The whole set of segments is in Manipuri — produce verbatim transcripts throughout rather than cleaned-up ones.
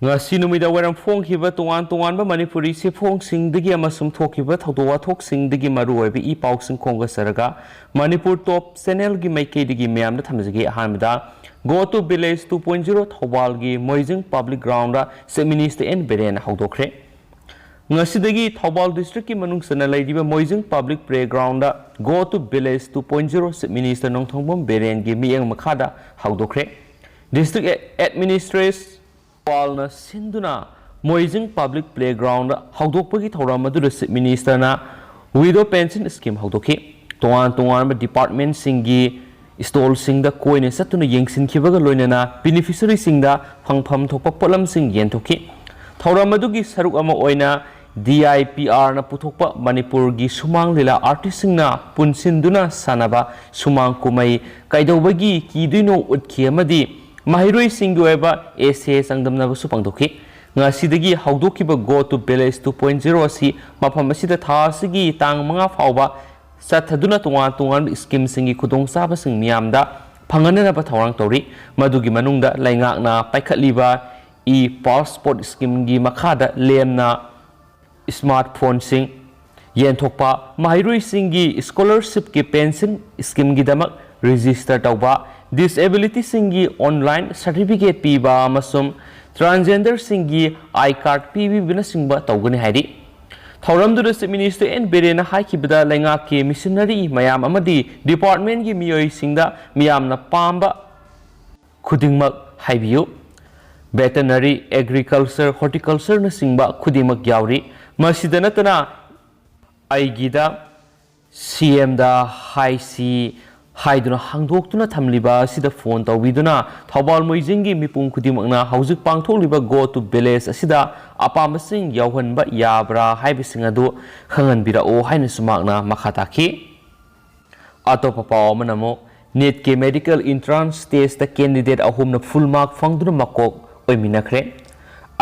ꯉꯁꯤ ꯅꯨꯃꯤꯗꯥꯡ ꯋꯥꯏꯔꯝ ꯐꯣꯡꯈꯤꯕ ꯇꯣꯉꯥꯟ ꯇꯣꯉꯥꯟꯕ ꯃꯅꯤꯄꯨꯔꯤ ꯆꯦꯐꯣꯡꯁꯤꯡꯗꯒꯤ ꯑꯃꯁꯨꯡ ꯊꯣꯛꯈꯤꯕ ꯊꯧꯗꯣꯛ ꯋꯥꯊꯣꯛꯁꯤꯡꯗꯒꯤ ꯃꯔꯨꯑꯣꯏꯕ ꯏ ꯄꯥꯎꯁꯤꯡ ꯈꯣꯝꯒꯠꯆꯔꯒ, ꯃꯅꯤꯄꯨꯔ ꯇꯣꯞ ꯆꯦꯅꯦꯜꯒꯤ ꯃꯥꯏꯀꯩꯗꯒꯤ ꯃꯌꯥꯝꯗ ꯊꯝꯖꯒꯦ꯫ ꯑꯍꯥꯟꯕꯗ, Go to Village two point zero ꯊꯧꯕꯥꯜꯒꯤ Moijing public ground chief minister N ꯕꯤꯔꯦꯟꯅ ꯍꯧꯗꯣꯛꯈ꯭ꯔꯦ꯫ ꯉꯁꯤꯗꯒꯤ ꯊꯧꯕꯥꯜ ꯗꯤꯁꯇ꯭ꯔꯤꯛꯀꯤ ꯃꯅꯨꯡ ꯆꯟꯅ ꯂꯩꯔꯤꯕ Moijing public playground Go to Village two point zero chief minister Nongthombam ꯕꯤꯔꯦꯟꯒꯤ ꯃꯤꯠꯌꯦꯡ ꯃꯈꯥꯗ ꯍꯧꯗꯣꯛꯈ꯭ꯔꯦ꯫ ꯗꯤꯁꯇ꯭ꯔꯤꯛ ꯑꯦꯗꯃꯤꯅꯤꯁꯇ꯭ꯔꯦꯁ ꯄꯥꯜꯅ ꯁꯤꯟꯗꯨꯅ ꯃꯣꯏꯖꯤꯡ ꯄꯕ꯭ꯂꯤꯛ ꯄ꯭ꯂꯦꯒ꯭ꯔꯥꯎꯟꯗ ꯍꯧꯗꯣꯛꯄꯒꯤ ꯊꯧꯔꯝ ꯑꯗꯨꯗ ꯆꯤꯐ ꯃꯤꯅꯤꯁꯇꯔꯅ ꯋꯤꯗꯣ ꯄꯦꯟꯁꯟ ꯁ꯭ꯀꯤꯝ ꯍꯧꯗꯣꯛꯈꯤ꯫ ꯇꯣꯉꯥꯟ ꯇꯣꯉꯥꯟꯕ ꯗꯤꯄꯥꯔꯠꯃꯦꯟꯁꯤꯡꯒꯤ ꯁ꯭ꯇꯣꯜꯁꯤꯡꯗ ꯀꯣꯏꯅ ꯆꯠꯇꯨꯅ ꯌꯦꯡꯁꯤꯟꯈꯤꯕꯒ ꯂꯣꯏꯅꯅ ꯕꯦꯅꯤꯐꯤꯁꯔꯤꯁꯤꯡꯗ ꯐꯪꯐꯝ ꯊꯣꯛꯄ ꯄꯣꯠꯂꯝꯁꯤꯡ ꯌꯦꯟꯊꯣꯛꯈꯤ꯫ ꯊꯧꯔꯝ ꯑꯗꯨꯒꯤ ꯁꯔꯨꯛ ꯑꯃ ꯑꯣꯏꯅ ꯗꯤ ꯑꯥꯏ ꯄꯤ ꯑꯥꯔꯅ ꯄꯨꯊꯣꯛꯄ ꯃꯅꯤꯄꯨꯔꯒꯤ ꯁꯨꯃꯥꯡ ꯂꯤꯂꯥ ꯑꯥꯔꯇꯤꯁꯁꯤꯡꯅ ꯄꯨꯟꯁꯤꯟꯗꯨꯅ ꯁꯥꯟꯅꯕ ꯁꯨꯃꯥꯡ ꯀꯨꯝꯍꯩ ꯀꯩꯗꯧꯕꯒꯤ ꯀꯤꯗꯣꯏꯅꯣ ꯎꯠꯈꯤ ꯑꯃꯗꯤ ꯃꯍꯩꯔꯣꯏꯁꯤꯡꯒꯤ ꯑꯣꯏꯕ ꯑꯦꯁꯦ ꯆꯥꯡꯗꯝꯅꯕꯁꯨ ꯄꯥꯡꯊꯣꯛꯈꯤ꯫ ꯉꯁꯤꯗꯒꯤ ꯍꯧꯗꯣꯛꯈꯤꯕ Go to Village two point zero ꯑꯁꯤ ꯃꯐꯝ ꯑꯁꯤꯗ ꯊꯥ ꯑꯁꯤꯒꯤ ꯇꯥꯡ ꯃꯉꯥ ꯐꯥꯎꯕ ꯆꯠꯊꯗꯨꯅ ꯇꯣꯉꯥꯟ ꯇꯣꯉꯥꯟꯕ ꯁ꯭ꯀꯤꯝꯁꯤꯡꯒꯤ ꯈꯨꯗꯣꯡꯆꯥꯕꯁꯤꯡ ꯃꯤꯌꯥꯝꯗ ꯐꯪꯍꯟꯅꯅꯕ ꯊꯧꯔꯥꯡ ꯇꯧꯔꯤ꯫ ꯃꯗꯨꯒꯤ ꯃꯅꯨꯡꯗ ꯂꯩꯉꯥꯛꯅ ꯄꯥꯏꯈꯠꯂꯤꯕ ꯏ ꯄꯥꯁꯄꯣꯔꯠ ꯁ꯭ꯀꯤꯝꯒꯤ ꯃꯈꯥꯗ ꯂꯦꯝꯅ ꯁ꯭ꯃꯥꯔꯠ ꯐꯣꯟꯁꯤꯡ ꯌꯦꯟꯊꯣꯛꯄ, ꯃꯍꯩꯔꯣꯏꯁꯤꯡꯒꯤ ꯁ꯭ꯀꯣꯂꯔꯁꯤꯞꯀꯤ ꯄꯦꯟꯁꯟ ꯁ꯭ꯀꯤꯝꯒꯤꯗꯃꯛ ꯔꯦꯖꯤꯁꯇꯔ ꯇꯧꯕ, ꯗꯤꯁꯑꯦꯕꯤꯂꯤꯇꯤꯁꯤꯡꯒꯤ ꯑꯣꯟꯂꯥꯏꯟ ꯁꯥꯔꯇꯤꯐꯤꯀꯦꯠ ꯄꯤꯕ ꯑꯃꯁꯨꯡ ꯇ꯭ꯔꯥꯟꯁꯖꯦꯟꯗꯔꯁꯤꯡꯒꯤ ꯑꯥꯏ ꯀꯥꯔꯗ ꯄꯤꯕꯤꯕꯅꯆꯤꯡꯕ ꯇꯧꯒꯅꯤ ꯍꯥꯏꯔꯤ꯫ ꯊꯧꯔꯝꯗꯨꯗ ꯆꯤꯐ ꯃꯤꯅꯤꯁꯇꯔ ꯑꯦꯟ ꯕꯤꯔꯦꯟꯅ ꯍꯥꯏꯈꯤꯕꯗ, ꯂꯩꯉꯥꯛꯀꯤ ꯃꯤꯁꯅꯔꯤ ꯃꯌꯥꯝ ꯑꯃꯗꯤ ꯗꯤꯄꯥꯔꯠꯃꯦꯟꯒꯤ ꯃꯤꯑꯣꯏꯁꯤꯡꯗ ꯃꯤꯌꯥꯝꯅ ꯄꯥꯝꯕ ꯈꯨꯗꯤꯡꯃꯛ ꯍꯥꯏꯕꯤꯌꯨ꯫ ꯚꯦꯇꯅꯔꯤ, ꯑꯦꯒ꯭ꯔꯤꯀꯜꯆꯔ, ꯍꯣꯔꯇꯤꯀꯜꯆꯔꯅꯆꯤꯡꯕ ꯈꯨꯗꯤꯡꯃꯛ ꯌꯥꯎꯔꯤ꯫ ꯃꯁꯤꯗ ꯅꯠꯇꯅ ꯑꯩꯒꯤꯗ ꯁꯤ ꯑꯦꯝꯗ ꯍꯥꯏꯁꯤ ꯍꯥꯏꯗꯨꯅ ꯍꯥꯡꯗꯣꯛꯇꯨꯅ ꯊꯝꯂꯤꯕ ꯑꯁꯤꯗ ꯐꯣꯟ ꯇꯧꯕꯤꯗꯨꯅ ꯊꯧꯕꯥꯜ ꯃꯣꯏꯖꯤꯡꯒꯤ ꯃꯤꯄꯨꯝ ꯈꯨꯗꯤꯡꯃꯛꯅ ꯍꯧꯖꯤꯛ ꯄꯥꯡꯊꯣꯛꯂꯤꯕ Go to Village ꯑꯁꯤꯗ ꯑꯄꯥꯝꯕꯁꯤꯡ ꯌꯥꯎꯍꯟꯕ ꯌꯥꯕ꯭ꯔꯥ ꯍꯥꯏꯕꯁꯤꯡ ꯑꯗꯨ ꯈꯪꯍꯟꯕꯤꯔꯛꯎ ꯍꯥꯏꯅꯁꯨ ꯃꯍꯥꯛꯅ ꯃꯈꯥ ꯇꯥꯈꯤ꯫ ꯑꯇꯣꯞꯄ ꯄꯥꯎ ꯑꯃꯅ ꯑꯃꯨꯛ ꯅꯤꯠꯀꯤ ꯃꯦꯗꯤꯀꯦꯜ ꯏꯟꯇ꯭ꯔꯥꯟꯁ ꯇꯦꯁꯇ ꯀꯦꯟꯗꯤꯗꯦꯠ ꯑꯍꯨꯝꯅ ꯐꯨꯜ ꯃꯥꯔꯛ ꯐꯪꯗꯨꯅ ꯃꯀꯣꯛ ꯑꯣꯏꯃꯤꯟꯅꯈ꯭ꯔꯦ꯫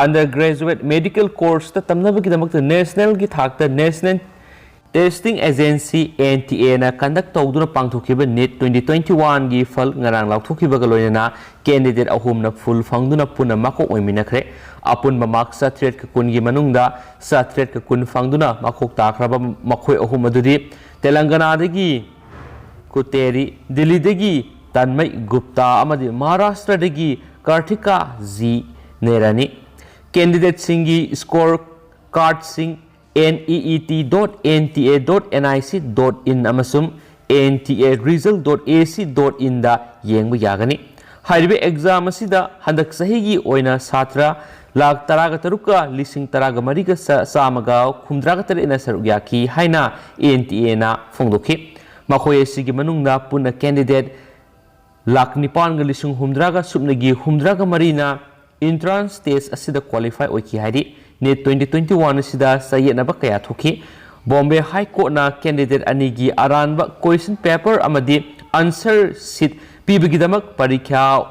ꯑꯟꯗꯔ ꯒ꯭ꯔꯦꯖꯨꯋꯦꯠ ꯃꯦꯗꯤꯀꯦꯜ ꯀꯣꯔꯁꯇ ꯇꯝꯅꯕꯒꯤꯗꯃꯛꯇ ꯅꯦꯁꯅꯦꯜꯒꯤ ꯊꯥꯛꯇ national Testing Agency, N T A ꯅ conduct ꯇꯧꯗꯨꯅ ꯄꯥꯡꯊꯣꯛꯈꯤꯕ NEET twenty twenty-one ꯒꯤ ꯐꯜ ꯉꯔꯥꯡ ꯂꯥꯎꯊꯣꯛꯈꯤꯕꯒ ꯂꯣꯏꯅꯅ candidate ꯑꯍꯨꯝꯅ full ꯐꯪꯗꯨꯅ ꯄꯨꯟꯅ ꯃꯀꯣꯛ ꯑꯣꯏꯃꯤꯟꯅꯈ꯭ꯔꯦ꯫ ꯑꯄꯨꯟꯕ mark ꯆꯥꯇ꯭ꯔꯦꯠꯀ ꯀꯨꯟꯒꯤ ꯃꯅꯨꯡꯗ ꯆꯥꯇ꯭ꯔꯦꯠꯀ ꯀꯨꯟ ꯐꯪꯗꯨꯅ ꯃꯀꯣꯛ ꯇꯥꯈ꯭ꯔꯕ ꯃꯈꯣꯏ ꯑꯍꯨꯝ ꯑꯗꯨꯗꯤ ꯇꯦꯂꯪꯒꯅꯥꯗꯒꯤ ꯀꯨꯇꯦꯔꯤ, ꯗꯤꯜꯂꯤꯗꯒꯤ ꯇꯟꯃꯩ ꯒꯨꯞꯇꯥ ꯑꯃꯗꯤ ꯃꯍꯥꯔꯥꯁꯇ꯭ꯔꯗꯒꯤ ꯀꯥꯔꯊꯤꯀꯥ ꯖꯤ ꯅꯦꯔꯥꯅꯤ꯫ Candidateꯁꯤꯡꯒꯤ score cardꯁꯤꯡ N E E T dot N T A dot N I C dot in ꯑꯃꯁꯨꯡ N T A result dot A C dot in ꯗ ꯌꯦꯡꯕ ꯌꯥꯒꯅꯤ꯫ ꯍꯥꯏꯔꯤꯕ exam ꯑꯁꯤꯗ ꯍꯟꯗꯛ ꯆꯍꯤꯒꯤ ꯑꯣꯏꯅ ꯁꯥꯇ꯭ꯔ ꯂꯥꯈ ꯇꯔꯥꯒ ꯇꯔꯨꯛꯀ ꯂꯤꯁꯤꯡ ꯇꯔꯥꯒ ꯃꯔꯤꯒ ꯆꯥꯝꯃꯒ ꯍꯨꯝꯗ꯭ꯔꯥꯒ ꯇꯔꯦꯠꯅ ꯁꯔꯨꯛ ꯌꯥꯈꯤ ꯍꯥꯏꯅ N T A ꯅ ꯐꯣꯡꯗꯣꯛꯈꯤ꯫ ꯃꯈꯣꯏ ꯑꯁꯤꯒꯤ ꯃꯅꯨꯡꯗ ꯄꯨꯟꯅ candidate ꯂꯥꯈ ꯅꯤꯄꯥꯟꯒ ꯂꯤꯁꯤꯡ ꯍꯨꯝꯗ꯭ꯔꯥꯒ ꯁꯨꯞꯅꯒꯤ ꯍꯨꯝꯗ꯭ꯔꯥꯒ ꯃꯔꯤꯅ entrance test ꯑꯁꯤꯗ qualify ꯑꯣꯏꯈꯤ ꯍꯥꯏꯔꯤ꯫ NEET twenty twenty-one ꯑꯁꯤꯗ ꯆꯌꯦꯠꯅꯕ ꯀꯌꯥ ꯊꯣꯛꯈꯤ꯫ Bombay High Courtꯅ candidate ꯑꯅꯤꯒꯤ ꯑꯔꯥꯟꯕ question paper ꯑꯃꯗꯤ answer sheet ꯄꯤꯕꯒꯤꯗꯃꯛ ꯄꯔꯤꯈ꯭ꯌꯥ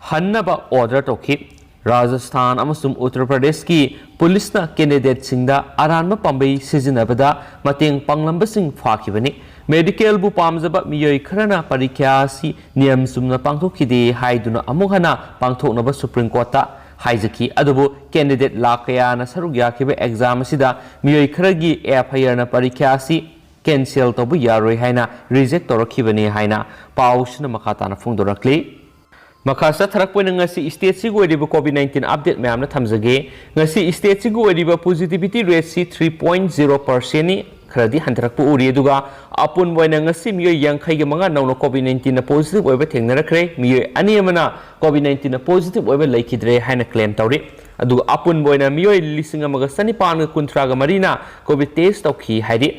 ꯍꯟꯅꯕ order ꯇꯧꯈꯤ꯫ ꯔꯥꯖꯁꯊꯥꯟ ꯑꯃꯁꯨꯡ ꯎꯠꯇꯔ ꯄ꯭ꯔꯗꯦꯁꯀꯤ ꯄꯨꯂꯤꯁꯅ candidateꯁꯤꯡꯗ ꯑꯔꯥꯟꯕ ꯄꯥꯝꯕꯩ ꯁꯤꯖꯤꯟꯅꯕꯗ ꯃꯇꯦꯡ ꯄꯥꯡꯂꯝꯕꯁꯤꯡ ꯐꯥꯈꯤꯕꯅꯤ꯫ Medicalꯕꯨ ꯄꯥꯝꯖꯕ ꯃꯤꯑꯣꯏ ꯈꯔꯅ ꯄꯔꯤꯈ꯭ꯌꯥ ꯑꯁꯤ ꯅꯤꯌꯝ ꯆꯨꯝꯅ ꯄꯥꯡꯊꯣꯛꯈꯤꯗꯦ ꯍꯥꯏꯗꯨꯅ ꯑꯃꯨꯛ ꯍꯟꯅ ꯄꯥꯡꯊꯣꯛꯅꯕ Supreme Courtꯇ ꯍꯥꯏꯖꯈꯤ꯫ ꯑꯗꯨꯕꯨ candidate ꯂꯥꯈ ꯀꯌꯥꯅ ꯁꯔꯨꯛ ꯌꯥꯈꯤꯕ exam ꯑꯁꯤꯗ ꯃꯤꯑꯣꯏ ꯈꯔꯒꯤ FIRꯅ ꯄꯔꯤꯈ꯭ꯌꯥ ꯑꯁꯤ cancel ꯇꯧꯕ ꯌꯥꯔꯣꯏ ꯍꯥꯏꯅ reject ꯇꯧꯔꯛꯈꯤꯕꯅꯤ ꯍꯥꯏꯅ ꯄꯥꯎꯁꯤꯅ ꯃꯈꯥ ꯇꯥꯅ ꯐꯣꯡꯗꯣꯔꯛꯂꯤ꯫ ꯃꯈꯥ ꯆꯠꯊꯔꯛꯄ ꯑꯣꯏꯅ ꯉꯁꯤ stateꯁꯤꯒꯤ ꯑꯣꯏꯔꯤꯕ COVID nineteen update ꯃꯌꯥꯝꯅ ꯊꯝꯖꯒꯦ꯫ ꯉꯁꯤ stateꯁꯤꯒꯤ ꯑꯣꯏꯔꯤꯕ positivity rateꯁꯤ three point zero percentꯅꯤ, ꯈꯔꯗꯤ ꯍꯟꯊꯔꯛꯄ ꯎꯔꯤ꯫ ꯑꯗꯨꯒ ꯑꯄꯨꯟꯕ ꯑꯣꯏꯅ ꯉꯁꯤ ꯃꯤꯑꯣꯏ ꯌꯥꯡꯈꯩꯒ ꯃꯉꯥ ꯅꯧꯅ COVID nineteenꯅ positive ꯑꯣꯏꯕ ꯊꯦꯡꯅꯔꯛꯈ꯭ꯔꯦ꯫ ꯃꯤꯑꯣꯏ ꯑꯅꯤ ꯑꯃꯅ COVID nineteenꯅ positive ꯑꯣꯏꯕ ꯂꯩꯈꯤꯗ꯭ꯔꯦ ꯍꯥꯏꯅ claim ꯇꯧꯔꯤ꯫ ꯑꯗꯨꯒ ꯑꯄꯨꯟꯕ ꯑꯣꯏꯅ ꯃꯤꯑꯣꯏ ꯂꯤꯁꯤꯡ ꯑꯃꯒ ꯆꯅꯤꯄꯥꯟꯒ ꯀꯨꯟꯊ꯭ꯔꯥꯒ ꯃꯔꯤꯅ COVID test ꯇꯧꯈꯤ ꯍꯥꯏꯔꯤ꯫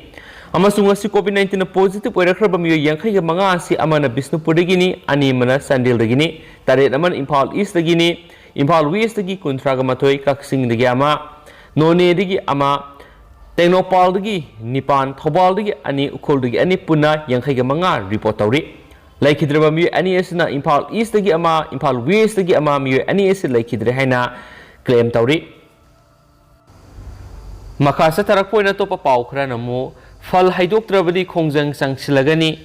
ꯑꯃꯁꯨꯡ ꯉꯁꯤ COVID nineteenꯅ positive ꯑꯣꯏꯔꯛꯈ꯭ꯔꯕ ꯃꯤꯑꯣꯏ ꯌꯥꯡꯈꯩꯒ ꯃꯉꯥ ꯑꯁꯤ ꯑꯃꯅ ꯕꯤꯁꯅꯨꯄꯨꯔꯗꯒꯤꯅꯤ, ꯑꯅꯤ ꯑꯃꯅ ꯆꯥꯟꯗꯦꯜꯗꯒꯤꯅꯤ, ꯇꯔꯦꯠ ꯑꯃꯅ ꯏꯝꯐꯥꯜ Eastꯇꯒꯤꯅꯤ, ꯏꯝꯐꯥꯜ Westꯇꯒꯤ ꯀꯨꯟꯊ꯭ꯔꯥꯒ ꯃꯥꯊꯣꯏ, ꯀꯛꯆꯤꯡꯗꯒꯤ ꯑꯃ, ꯅꯣꯅꯦꯗꯒꯤ ꯑꯃ, ꯇꯦꯡꯅꯧꯄꯜꯗꯒꯤ ꯅꯤꯄꯥꯟ, ꯊꯧꯕꯥꯜꯗꯒꯤ ꯑꯅꯤ, ꯎꯈ꯭ꯔꯨꯜꯗꯒꯤ ꯑꯅꯤ, ꯄꯨꯟꯅ ꯌꯥꯡꯈꯩꯒ ꯃꯉꯥ report ꯇꯧꯔꯤ꯫ ꯂꯩꯈꯤꯗ꯭ꯔꯕ ꯃꯤꯑꯣꯏ ꯑꯅꯤ ꯑꯁꯤꯅ ꯏꯝꯐꯥꯜ Eastꯇꯒꯤ ꯑꯃ, ꯏꯝꯐꯥꯜ Westꯇꯒꯤ ꯑꯃ, ꯃꯤꯑꯣꯏ ꯑꯅꯤ ꯑꯁꯤ ꯂꯩꯈꯤꯗ꯭ꯔꯦ ꯍꯥꯏꯅ claim ꯇꯧꯔꯤ꯫ ꯃꯈꯥ ꯆꯠꯊꯔꯛꯄ ꯑꯣꯏꯅ ꯑꯇꯣꯞꯄ ꯄꯥꯎ ꯈꯔꯅ ꯑꯃꯨꯛ, ꯐꯜ ꯍꯥꯏꯗꯣꯛꯇ꯭ꯔꯕꯗꯤ ꯈꯣꯡꯖꯪ ꯆꯪꯁꯤꯜꯂꯒꯅꯤ꯫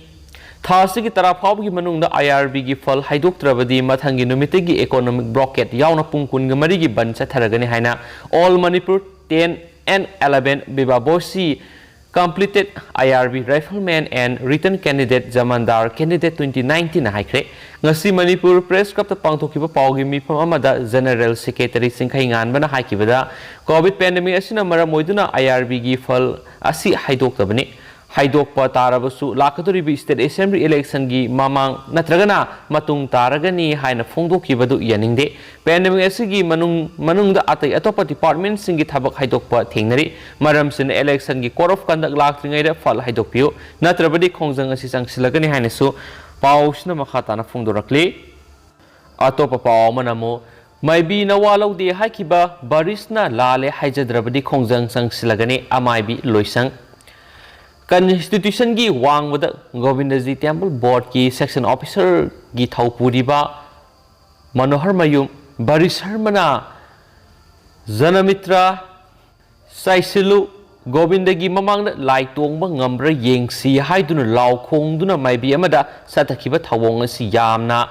ꯊꯥ ꯑꯁꯤꯒꯤ ꯇꯔꯥ ꯐꯥꯎꯕꯒꯤ ꯃꯅꯨꯡꯗ ꯑꯥꯏ ꯑꯥꯔ ꯕꯤꯒꯤ ꯐꯜ ꯍꯥꯏꯗꯣꯛꯇ꯭ꯔꯕꯗꯤ ꯃꯊꯪꯒꯤ ꯅꯨꯃꯤꯠꯇꯒꯤ economic blockade ꯌꯥꯎꯅ ꯄꯨꯡ ꯀꯨꯟꯒ ꯃꯔꯤꯒꯤ ꯕꯟ ꯆꯠꯊꯔꯒꯅꯤ ꯍꯥꯏꯅ All Manipur ten and eleven Bibavosi completed I R B rifleman and written candidate Jamandar candidate twenty nineteen ꯍꯥꯏꯈ꯭ꯔꯦ꯫ ꯉꯁꯤ ꯃꯅꯤꯄꯨꯔ ꯄ꯭ꯔꯦꯁ ꯀ꯭ꯂꯕꯇ ꯄꯥꯡꯊꯣꯛꯈꯤꯕ ꯄꯥꯎꯒꯤ ꯃꯤꯐꯝ ꯑꯃꯗ ꯖꯦꯅꯔꯦꯜ ꯁꯦꯀ꯭ꯔꯦꯇꯔꯤ ꯆꯤꯡꯈꯩ ꯉꯥꯟꯕꯅ ꯍꯥꯏꯈꯤꯕꯗ, ꯀꯣꯚꯤꯗ ꯄꯦꯟꯗꯦꯃꯤꯛ ꯑꯁꯤꯅ ꯃꯔꯝ ꯑꯣꯏꯗꯨꯅ ꯑꯥꯏ ꯑꯥꯔ ꯕꯤꯒꯤ ꯐꯜ ꯑꯁꯤ ꯍꯥꯏꯗꯣꯛꯇꯕꯅꯤ꯫ ꯍꯥꯏꯗꯣꯛꯄ ꯇꯥꯔꯕꯁꯨ ꯂꯥꯛꯀꯗꯧꯔꯤꯕ ꯁ꯭ꯇꯦꯠ ꯑꯦꯁꯦꯝꯕ꯭ꯂꯤ ꯏꯂꯦꯛꯁꯟꯒꯤ ꯃꯃꯥꯡ ꯅꯠꯇ꯭ꯔꯒꯅ ꯃꯇꯨꯡ ꯇꯥꯔꯒꯅꯤ ꯍꯥꯏꯅ ꯐꯣꯡꯗꯣꯛꯈꯤꯕꯗꯨ ꯌꯥꯅꯤꯡꯗꯦ꯫ ꯄꯦꯟꯗꯦꯃꯤꯛ ꯑꯁꯤꯒꯤ ꯃꯅꯨꯡ, ꯃꯅꯨꯡꯗ ꯑꯇꯩ ꯑꯇꯣꯞꯄ ꯗꯤꯄꯥꯔꯠꯃꯦꯟꯠꯁꯤꯡꯒꯤ ꯊꯕꯛ ꯍꯥꯏꯗꯣꯛꯄ ꯊꯦꯡꯅꯔꯤ꯫ ꯃꯔꯝꯁꯤꯅ ꯏꯂꯦꯛꯁꯟꯒꯤ code of conduct ꯂꯥꯛꯇ꯭ꯔꯤꯉꯩꯗ ꯐꯜ ꯍꯥꯏꯗꯣꯛꯄꯤꯌꯨ, ꯅꯠꯇ꯭ꯔꯕꯗꯤ ꯈꯣꯡꯖꯪ ꯑꯁꯤ ꯆꯪꯁꯤꯜꯂꯒꯅꯤ ꯍꯥꯏꯅꯁꯨ ꯄꯥꯎꯁꯤꯅ ꯃꯈꯥ ꯇꯥꯅ ꯐꯣꯡꯗꯣꯔꯛꯂꯤ꯫ ꯑꯇꯣꯞꯄ ꯄꯥꯎ ꯑꯃꯅ ꯑꯃꯨꯛ, ꯃꯥꯏꯕꯤ ꯅꯋꯥ ꯂꯧꯗꯦ ꯍꯥꯏꯈꯤꯕ ꯕꯔꯤꯁꯅ ꯂꯥꯜꯂꯦ ꯍꯥꯏꯖꯗ꯭ꯔꯕꯗꯤ ꯈꯣꯡꯖꯪ ꯆꯪꯁꯤꯜꯂꯒꯅꯤ ꯑꯃꯥꯏꯕꯤ ꯂꯣꯏꯁꯪ꯫ ꯀꯟꯁꯇꯤꯇ꯭ꯌꯨꯁꯟꯒꯤ ꯋꯥꯡꯃꯗ ꯒꯣꯕꯤꯟꯗꯖꯤ ꯇꯦꯝꯄꯜ ꯕꯣꯔꯗꯀꯤ ꯁꯦꯛꯁꯟ ꯑꯣꯐꯤꯁꯔꯒꯤ ꯊꯧ ꯄꯨꯔꯤꯕ ꯃꯅꯣꯍꯔ ꯃꯌꯨꯝ ꯕꯔꯤ ꯁꯔꯃꯅ ꯖꯅꯃꯤꯇ꯭ꯔ ꯆꯥꯏꯁꯤꯜꯂꯨ, ꯒꯣꯕꯤꯟꯗꯒꯤ ꯃꯃꯥꯡꯗ ꯂꯥꯏ ꯇꯣꯡꯕ ꯉꯝꯕ꯭ꯔꯥ ꯌꯦꯡꯁꯤ ꯍꯥꯏꯗꯨꯅ ꯂꯥꯎ ꯈꯣꯡꯗꯨꯅ ꯃꯥꯏꯕꯤ ꯑꯃꯗ ꯆꯠꯊꯈꯤꯕ ꯊꯧꯑꯣꯡ ꯑꯁꯤ ꯌꯥꯝꯅ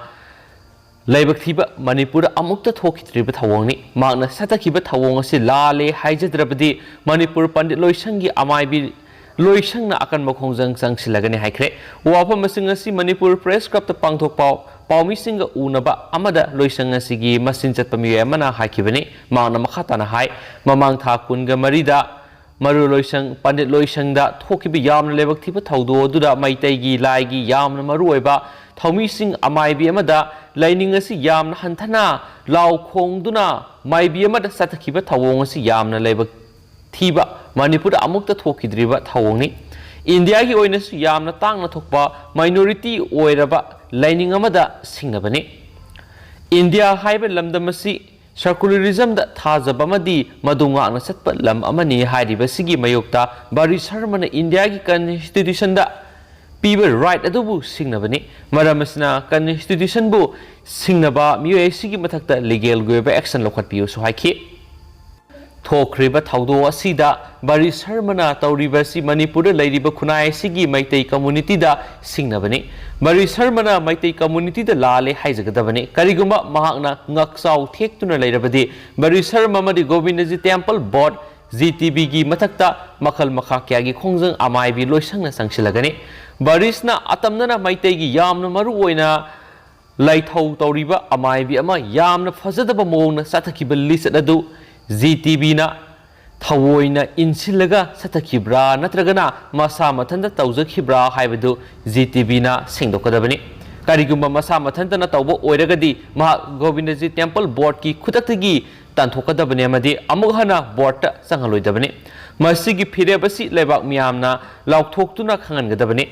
ꯂꯥꯏꯕꯛ ꯊꯤꯕ, ꯃꯅꯤꯄꯨꯔꯗ ꯑꯃꯨꯛꯇ ꯊꯣꯛꯈꯤꯗ꯭ꯔꯤꯕ ꯊꯧꯑꯣꯡꯅꯤ꯫ ꯃꯍꯥꯛꯅ ꯆꯠꯊꯈꯤꯕ ꯊꯧꯑꯣꯡ ꯑꯁꯤ ꯂꯥꯜꯂꯦ ꯍꯥꯏꯖꯗ꯭ꯔꯕꯗꯤ ꯃꯅꯤꯄꯨꯔ ꯄꯟꯗꯤꯠ ꯂꯣꯏꯁꯪꯒꯤ ꯑꯃꯥꯏꯕꯤ ꯂꯣꯏꯁꯪꯅ ꯑꯀꯟꯕ ꯈꯣꯡꯖꯪ ꯆꯪꯁꯤꯜꯂꯒꯅꯤ ꯍꯥꯏꯈ꯭ꯔꯦ꯫ ꯋꯥꯐꯝ ꯑꯁꯤ ꯉꯁꯤ ꯃꯅꯤꯄꯨꯔ ꯄ꯭ꯔꯦꯁ ꯀ꯭ꯂꯕꯇ ꯄꯥꯡꯊꯣꯛꯄ ꯄꯥꯎꯃꯤꯁꯤꯡꯒ ꯎꯅꯕ ꯑꯃꯗ ꯂꯣꯏꯁꯪ ꯑꯁꯤꯒꯤ ꯃꯆꯤꯟ ꯆꯠꯄ ꯃꯤꯑꯣꯏ ꯑꯃꯅ ꯍꯥꯏꯈꯤꯕꯅꯤ꯫ ꯃꯍꯥꯛꯅ ꯃꯈꯥ ꯇꯥꯅ ꯍꯥꯏ, ꯃꯃꯥꯡ ꯊꯥ ꯀꯨꯟꯒ ꯃꯔꯤꯗ ꯃꯔꯨ ꯂꯣꯏꯁꯪ, ꯄꯟꯗꯤꯠ ꯂꯣꯏꯁꯪꯗ ꯊꯣꯛꯈꯤꯕ ꯌꯥꯝꯅ ꯂꯥꯏꯕꯛ ꯊꯤꯕ ꯊꯧꯗꯣꯛ ꯑꯗꯨꯗ ꯃꯩꯇꯩꯒꯤ ꯂꯥꯏꯒꯤ ꯌꯥꯝꯅ ꯃꯔꯨ ꯑꯣꯏꯕ ꯊꯧꯃꯤꯁꯤꯡ ꯑꯃꯥꯏꯕꯤ ꯑꯃꯗ ꯂꯥꯏꯅꯤꯡ ꯑꯁꯤ ꯌꯥꯝꯅ ꯍꯟꯊꯅ ꯂꯥꯎ ꯈꯣꯡꯗꯨꯅ ꯃꯥꯏꯕꯤ ꯑꯃꯗ ꯆꯠꯊꯈꯤꯕ ꯊꯧꯑꯣꯡ ꯑꯁꯤ ꯌꯥꯝꯅ ꯂꯥꯏꯕꯛ ꯊꯤꯕ, ꯃꯅꯤꯄꯨꯔꯗ ꯑꯃꯨꯛꯇ ꯊꯣꯛꯈꯤꯗ꯭ꯔꯤꯕ ꯊꯧꯑꯣꯡꯅꯤ꯫ ꯏꯟꯗꯤꯌꯥꯒꯤ ꯑꯣꯏꯅꯁꯨ ꯌꯥꯝꯅ ꯇꯥꯡꯅ ꯊꯣꯛꯄ minority ꯑꯣꯏꯔꯕ ꯂꯥꯏꯅꯤꯡ ꯑꯃꯗ ꯁꯤꯡꯅꯕꯅꯤ꯫ ꯏꯟꯗꯤꯌꯥ ꯍꯥꯏꯕ ꯂꯝꯗꯝ ꯑꯁꯤ secularismꯗ ꯊꯥꯖꯕ ꯑꯃꯗꯤ ꯃꯗꯨ ꯉꯥꯛꯅ ꯆꯠꯄ ꯂꯝ ꯑꯃꯅꯤ ꯍꯥꯏꯔꯤꯕꯁꯤꯒꯤ ꯃꯥꯌꯣꯛꯇ ꯕꯥꯔꯤ ꯁꯔꯃꯅ ꯏꯟꯗꯤꯌꯥꯒꯤ constitutionꯗ ꯄꯤꯕ right ꯑꯗꯨꯕꯨ ꯁꯤꯡꯅꯕꯅꯤ꯫ ꯃꯔꯝ ꯑꯁꯤꯅ constitutionꯕꯨ ꯁꯤꯡꯅꯕ ꯃꯤꯑꯣꯏ ꯑꯁꯤꯒꯤ ꯃꯊꯛꯇ legalꯒꯤ ꯑꯣꯏꯕ action ꯂꯧꯈꯠꯄꯤꯌꯨꯁꯨ ꯍꯥꯏꯈꯤ꯫ ꯊꯣꯛꯈ꯭ꯔꯤꯕ ꯊꯧꯗꯣꯛ ꯑꯁꯤꯗ ꯕꯔꯤ ꯁꯔꯃꯅ ꯇꯧꯔꯤꯕ ꯑꯁꯤ ꯃꯅꯤꯄꯨꯔꯗ ꯂꯩꯔꯤꯕ ꯈꯨꯟꯅꯥꯏ ꯑꯁꯤꯒꯤ ꯃꯩꯇꯩ communityꯗ ꯁꯤꯡꯅꯕꯅꯤ꯫ ꯕꯔꯤ ꯁꯔꯃꯅ ꯃꯩꯇꯩ communityꯗ ꯂꯥꯜꯂꯦ ꯍꯥꯏꯖꯒꯗꯕꯅꯤ꯫ ꯀꯔꯤꯒꯨꯝꯕ ꯃꯍꯥꯛꯅ ꯉꯛꯆꯥꯎ ꯊꯦꯛꯇꯨꯅ ꯂꯩꯔꯕꯗꯤ ꯕꯔꯤ ꯁꯔꯃ ꯑꯃꯗꯤ Govindaji Temple Board, G T Bꯒꯤ ꯃꯊꯛꯇ ꯃꯈꯜ ꯃꯈꯥ ꯀꯌꯥꯒꯤ ꯈꯣꯡꯖꯪ ꯑꯃꯥꯏꯕꯤ ꯂꯣꯏꯁꯪꯅ ꯆꯪꯁꯤꯜꯂꯒꯅꯤ꯫ ꯕꯔꯤꯁꯅ ꯑꯇꯝꯅꯅ ꯃꯩꯇꯩꯒꯤ ꯌꯥꯝꯅ ꯃꯔꯨ ꯑꯣꯏꯅ ꯂꯥꯏꯊꯧ ꯇꯧꯔꯤꯕ ꯑꯃꯥꯏꯕꯤ ꯑꯃ ꯌꯥꯝꯅ ꯐꯖꯗꯕ ꯃꯑꯣꯡꯅ ꯆꯠꯊꯈꯤꯕ ꯂꯤꯆꯠ ꯑꯗꯨ G T Bꯅ ꯊꯑꯣꯏꯅ ꯏꯟꯁꯤꯜꯂꯒ ꯆꯠꯊꯈꯤꯕ꯭ꯔꯥ ꯅꯠꯇ꯭ꯔꯒꯅ ꯃꯁꯥ ꯃꯊꯟꯇ ꯇꯧꯖꯈꯤꯕ꯭ꯔꯥ ꯍꯥꯏꯕꯗꯨ G T Bꯅ ꯁꯦꯡꯗꯣꯛꯀꯗꯕꯅꯤ꯫ ꯀꯔꯤꯒꯨꯝꯕ ꯃꯁꯥ ꯃꯊꯟꯇꯅ ꯇꯧꯕ ꯑꯣꯏꯔꯒꯗꯤ ꯃꯍꯥꯛ ꯒꯣꯕꯤꯟꯗꯖꯤ Temple Boardꯀꯤ ꯈꯨꯗꯛꯇꯒꯤ ꯇꯥꯟꯊꯣꯛꯀꯗꯕꯅꯤ ꯑꯃꯗꯤ ꯑꯃꯨꯛ ꯍꯟꯅ boardꯇ ꯆꯪꯍꯜꯂꯣꯏꯗꯕꯅꯤ꯫ ꯃꯁꯤꯒꯤ ꯐꯤꯔꯦꯞ ꯑꯁꯤ ꯂꯩꯕꯥꯛ ꯃꯤꯌꯥꯝꯅ ꯂꯥꯎꯊꯣꯛꯇꯨꯅ ꯈꯪꯍꯟꯒꯗꯕꯅꯤ꯫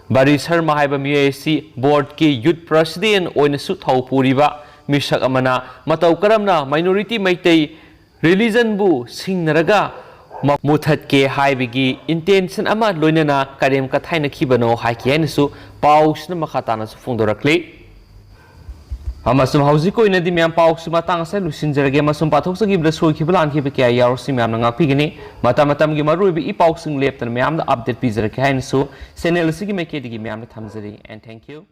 ꯕꯔꯤ ꯁꯔꯃ ꯍꯥꯏꯕ ꯃꯤꯑꯣꯏ ꯑꯁꯤ boardꯀꯤ youth president ꯑꯣꯏꯅꯁꯨ ꯊꯧ ꯄꯨꯔꯤꯕ ꯃꯤꯁꯛ ꯑꯃꯅ ꯃꯇꯧ ꯀꯔꯝꯅ minority ꯃꯩꯇꯩ religionꯕꯨ ꯁꯤꯡꯅꯔꯒ ꯃ-, ꯃꯨꯊꯠꯀꯦ ꯍꯥꯏꯕꯒꯤ intention ꯑꯃ ꯂꯣꯏꯅꯅ ꯀꯔꯦꯝ ꯀꯊꯥꯏꯅꯈꯤꯕꯅꯣ ꯍꯥꯏꯈꯤ ꯍꯥꯏꯅꯁꯨ ꯄꯥꯎꯁꯤꯅ ꯃꯈꯥ ꯇꯥꯅꯁꯨ ꯐꯣꯡꯗꯣꯔꯛꯂꯤ꯫ ꯑꯃꯁꯨꯡ ꯍꯧꯖꯤꯛ ꯑꯣꯏꯅꯗꯤ ꯃꯌꯥꯝ ꯄꯥꯎꯁꯤ ꯃꯇꯥꯡ ꯑꯁꯤꯗ ꯂꯣꯏꯁꯤꯟꯖꯔꯒꯦ, ꯑꯃꯁꯨꯡ ꯄꯥꯊꯣꯛꯆꯈꯤꯕꯗ ꯁꯣꯏꯈꯤꯕ ꯂꯥꯟꯈꯤꯕ ꯀꯌꯥ ꯌꯥꯎꯔꯁꯤ ꯃꯌꯥꯝꯅ ꯉꯥꯛꯄꯤꯒꯅꯤ꯫ ꯃꯇꯝ ꯃꯇꯝꯒꯤ ꯃꯔꯨꯑꯣꯏꯕ ꯏ ꯄꯥꯎꯁꯤꯡ ꯂꯦꯞꯇꯅ ꯃꯌꯥꯝꯗ update ꯄꯤꯖꯔꯛꯀꯦ ꯍꯥꯏꯅꯁꯨ channel ꯑꯁꯤꯒꯤ ꯃꯥꯏꯀꯩꯗꯒꯤ ꯃꯌꯥꯝꯗ ꯊꯝꯖꯔꯤ꯫ And thank you.